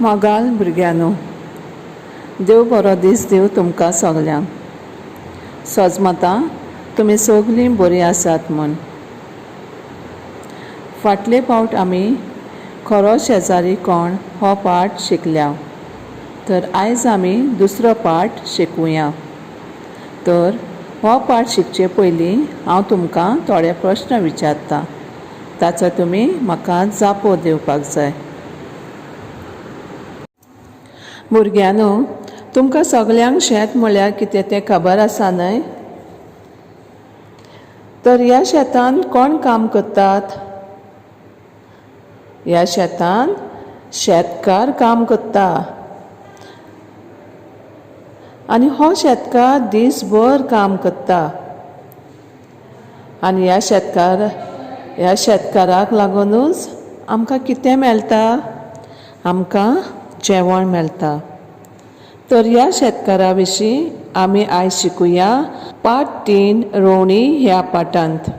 मोगाल भुरग्यांनो, देव बरो दीस दिवं तुमकां सगल्यांक. सजमता तुमी सगलीं बरीं आसात म्हूण. फाटले फावट आमी खरो शेजारी कोण हो पाठ शिकल्या, तर आयज आमी दुसरो पाठ शिकुया. तर हो पाठ शिकचे पयलीं हांव तुमकां थोडे प्रस्न विचारतां, ताचो तुमी म्हाका जापो दिवपाक जाय. भुरग्यांनो, तुमकां सगल्यांक शेत म्हळ्यार कितें तें खबर आसा न्हय? तर ह्या शेतांत कोण काम करतात? ह्या शेतांत शेतकार काम करता आनी हो शेतकार दीसभर काम करता आनी ह्या शेतकाराक लागुनूच आमकां कितें मेळटा? आमकां जेवण मेळटा. तर ह्या शेतकारा विशीं आमी आयज शिकुया पाठ 3 रोवणी ह्या पाठांत.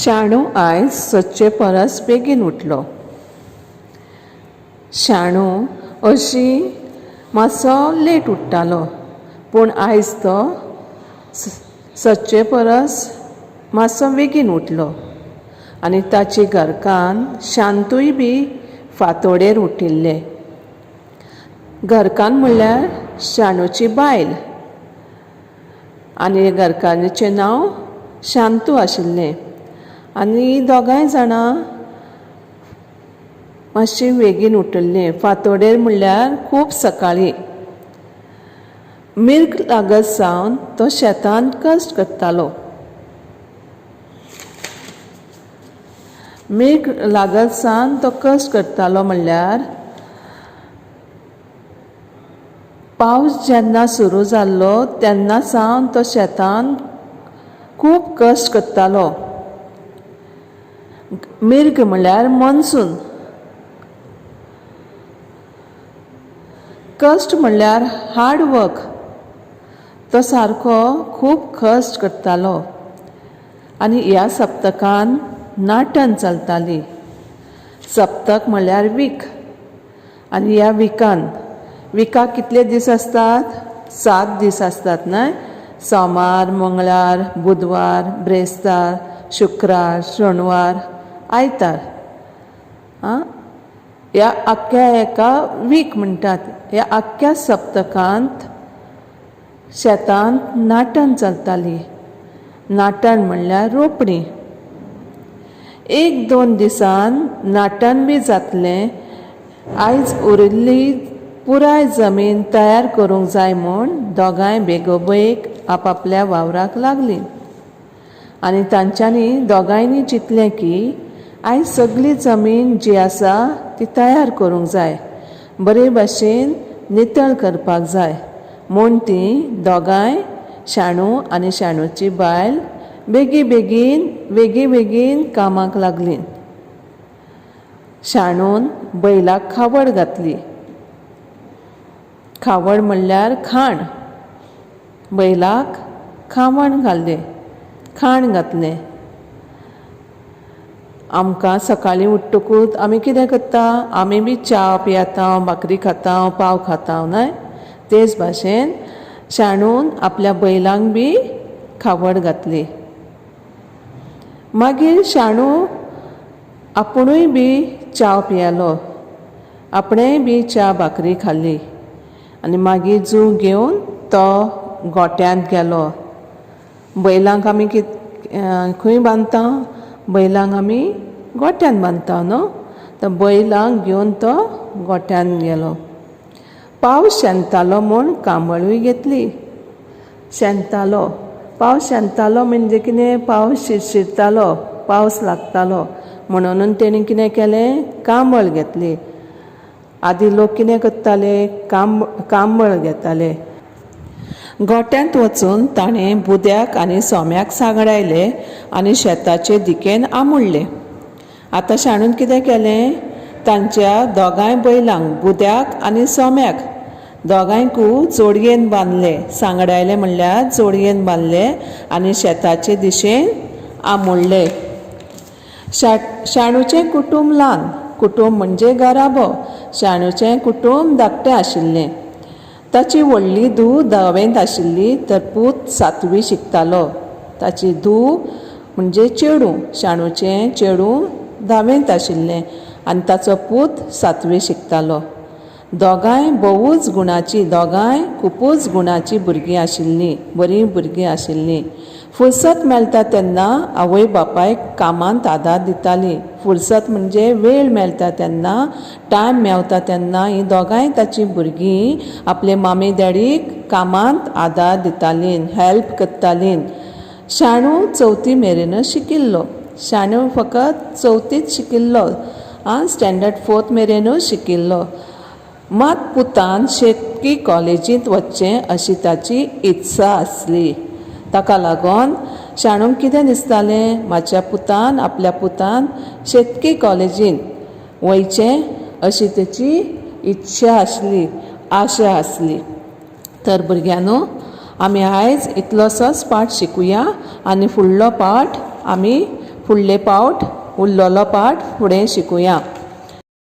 शाणू आयज सदचे परस बेगीन उठलो. शाणू अशी मातसो लेट उठ्ठालो, पूण आयज तो सदचे परस मातसो बेगीन उठलो आनी ताची घरकान्न शांतूय बी फांतोडेर उठिल्लें. घरकान्न म्हणल्यार शाणूची बायल आनी घरकान्नीचें नांव शांतू आशिल्लें आनी दोगांय जाणां मातशीं बेगीन उठिल्लीं. फांतोडेर म्हणल्यार खूब सकाळीं. मिर्ग लागत सावन तो शेतांत कश्ट करतालो. मिर्ग लागत सावन तो कश्ट करतालो म्हणल्यार पावस जेन्ना सुरू जाल्लो तेन्ना सावन तो शेतांत खूब कश्ट करतालो. मिर्ग म्हणल्यार मॉन्सून. कश्ट म्हणल्यार हार्ड वर्क. तो सारको खूब कश्ट करतालो आनी ह्या सप्तकान नाटन चलताली. सप्तक म्हणल्यार वीक आनी ह्या विकान विकाक कितले दीस आसतात? 7 दीस आसतात न्हय? सोमार, मंगळार, बुधवार, ब्रेस्तार, शुक्रार, शेनवार, आयतार. आं, ह्या आख्ख्या एका वीक म्हणटात. ह्या आख्ख्या सप्तकांत शेतांत नाटन चलताली. नाटन म्हणल्यार रोपणी. 1-2 दिसान नाटन बी जातलें. आयज उरिल्ली पुराय जमीन तयार करूंक जाय म्हूण दोगांय बेगोबेग आपापल्या वावराक लागलीं आनी तांच्यांनी दोगांयनी चिंतलें की आयज सगली जमीन जी आसा ती तयार करूंक जाय, बरे भाशेन नितळ करपाक जाय म्हूण तीं दोगांय शाणू आनी शाणूची बायल बेगी बेगीन बेगी बेगीन कामाक लागलीं. शाणून बैलाक खावड घातली. खावड म्हणल्यार खाण. बैलाक खावण घालें, खाण घातलें. आमकां सकाळीं उठ्ठकूच आमी कितें करता? आमी बी च्या पियेता, भाकरी खाता, पाव खाता न्हय? तेच भाशेन शाणून आपल्या बैलांक बी खावड घातली. मागीर शाणू आपुणूय बी च्या पियेलो, आपणेय बी च्या भाकरी खाल्ली आनी मागीर जू घेवन तो गोट्यांत गेलो. बैलांक आमी खंय बांदता? बैलांक आमी गोट्यांत बांदता न्हू? तर बैलांक घेवन तो गोट्यांत गेलो. पावस शेनतालो म्हूण कांबळूय घेतली. शेनतालो, पावस शेनतालो म्हणजे कितें? पावस शिरशिरतालो, पावस लागतालो म्हणून तेणी कितें केलें? कांबळ घेतली. आदीं लोक कितें करताले? कांबळ घेताले. गोट्यांत वचून ताणें बुद्याक आनी सोम्याक सांगडायले आनी शेताचे दिकेन आमुडले. आतां शाणून कितें केलें? तांच्या दोगांय बैलांक, बुद्याक आनी सोम्याक, दोगांयकू जोडयेन बांदले. सांगडायले म्हणल्यार जोडयेन बांदले आनी शेताचे दिशेन आमुडले. शाणूचें कुटूंब ल्हान, कुटूंब म्हणजे घराबो. शाणूचें कुटूंब धाकटें आशिल्लें. ताची व्हडली धूव धावेंत आशिल्ली तर पूत सातवी शिकतालो. ताची धूव म्हणजे चेडूं, शाणूचें चेडूं धावेंत आशिल्लें आनी ताचो पूत सातवी शिकतालो. दोगांय भोवूच गुणाचीं, दोगांय खुबूच गुणाचीं भुरगीं आशिल्लीं, बरीं भुरगीं आशिल्लीं. फुरसत मेळटा तेन्ना आवय बापायक कामांत आदार दितालीं. फुरसत म्हणजे वेळ मेळटा तेन्ना, टायम मेवता तेन्ना हीं दोगांय ताचीं भुरगीं आपले मामी डॅडीक कामांत आदार दितालीं, हॅल्प करतालीं. शाणू चवथी मेरेनच शिकिल्लो. शाणू फकत चवथीच शिकिल्लो, आं, स्टँडर्ड फोर्थ मेरेनूच शिकिल्लो. मात पुतान शेतकी कॉलेजींत वचचें अशी ताची इत्सा आसली. ताका लागून शाणूक कितें दिसतालें, म्हाज्या पुतान, आपल्या पुतान शेतकी कॉलेजींत वयचें अशी तेची इच्छा आसली, आशा आसली. तर भुरग्यांनो, आमी आयज इतलोसोच पाठ शिकुया आनी फुडलो पाठ आमी फुडले पावट उरलेलो पाठ फुडें शिकुया.